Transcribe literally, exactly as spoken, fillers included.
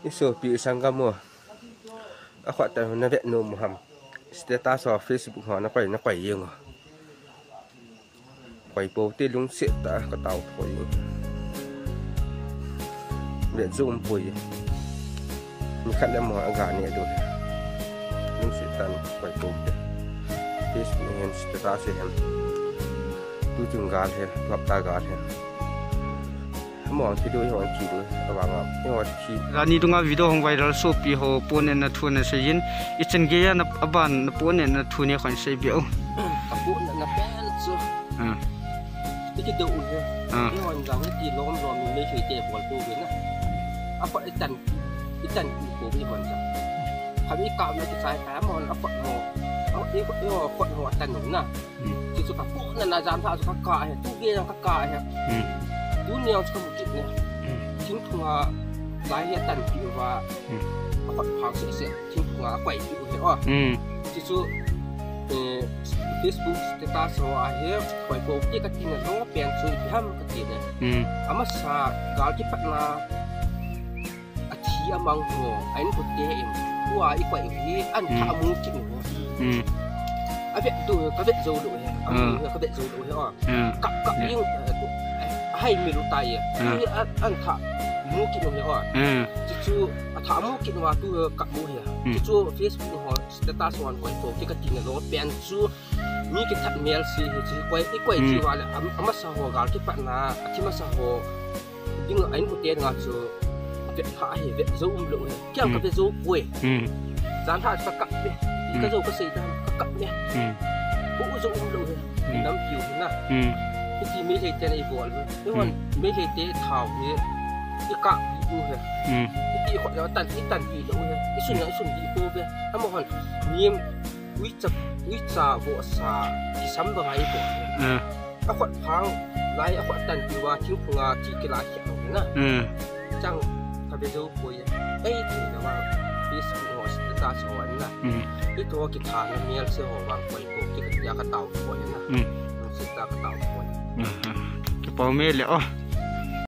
Isopi sanggam u. Akhat ta na vet nom u ham. Status ho, Facebook ho na koi, na koi jeng u. Koi pou te, lungset tah a ka tao koi. Vet jou um poi. Nikhat le mo a ga ne do. Lungset tah a koi pou te. Facebook hen, status hen. Tu chung gal hen, hapta gal hen. Mo ang thi do, ho ang thi do. Abang am, ho thi. Rani dunga video hung viral sopi ho, pon en na thu na sei in. I chen gei a na aban na pon en na thu ni khon sei bia u. Ka pon na pen chu. Ah. Ti ki do u he. Ah. Ni hon jang ti lom lom ni mei sei te bol tu ve na. A pa i tan, i tan ku ko ni hon jang. Kha mi ka mi ki sai ka mo na pa mo. A i ko i ho ko ho tan na. Hmm. Ti chu ka pon na na jan tha chu ka ka he. Tu ve na ka ka he. Hmm. Tu ni ang chu ka mu ki ne. Hmm. Thingphung a lai he tan pi va. Hmm. A pa phang se se. Thingphung a koi pi u he o. Hmm. Ti chu, eh, Facebook status ho a hi, koi pou te ka tina lou pen chu ipi ham ka ti le. Hmm. Amasa gal kipatna, athi amang ho, a inkote in, tua i koi u hi, an tha mu kit u. Hmm. A vet do, ka vet jou lou he. A mu he, ka vet jou lou he o. Hmm. Kap, kap ling, eh, tu, eh, hai mi lu tai e. Hmm. Ni an, an tha mu kit u he o. Hmm. Chu chu, a tha mu kit u a tu, eh, kap mu he. Hmm. Chu chu Facebook ho, status ho an koi pou te ka tina lou pen chu mi kithat mel si hi chu koi, i koi chi Hmm. va le, am-, amasa ho gal kipatna, athi masa ho. Ding a inkote nga chu, vet tha hi, vet jou um lou he. Kiang ka Hmm. vet jou poi. Hmm. Jan tha ka kap le, Hmm. ka jou ka sei ta, ka kap le. Hmm. Ko u jou um lou he. Hmm. Nam piu na. Hmm. Ti Meitei te na i bol ve. I hon Hmm. Meitei te thao hi. I ka pi u he. Hmm. I ti khot le tan, i tan pi lou he. I sun na, i sun di ko ve. Amahon, nim, uicha, uicha vo sa, kisam bang ai ko. Ah. A khot phang, lai a khot tan pi va thingphung a ki kila ki na. Hmm. Chang ka vet jou poi. Ei, ti na va, Facebook ho, status ho na. Hmm. I to kitha na mel se ho vang koi pou, ki ka tao poi na. Hmm. Sita ka tao poi. Hmm. Kipau mel le o.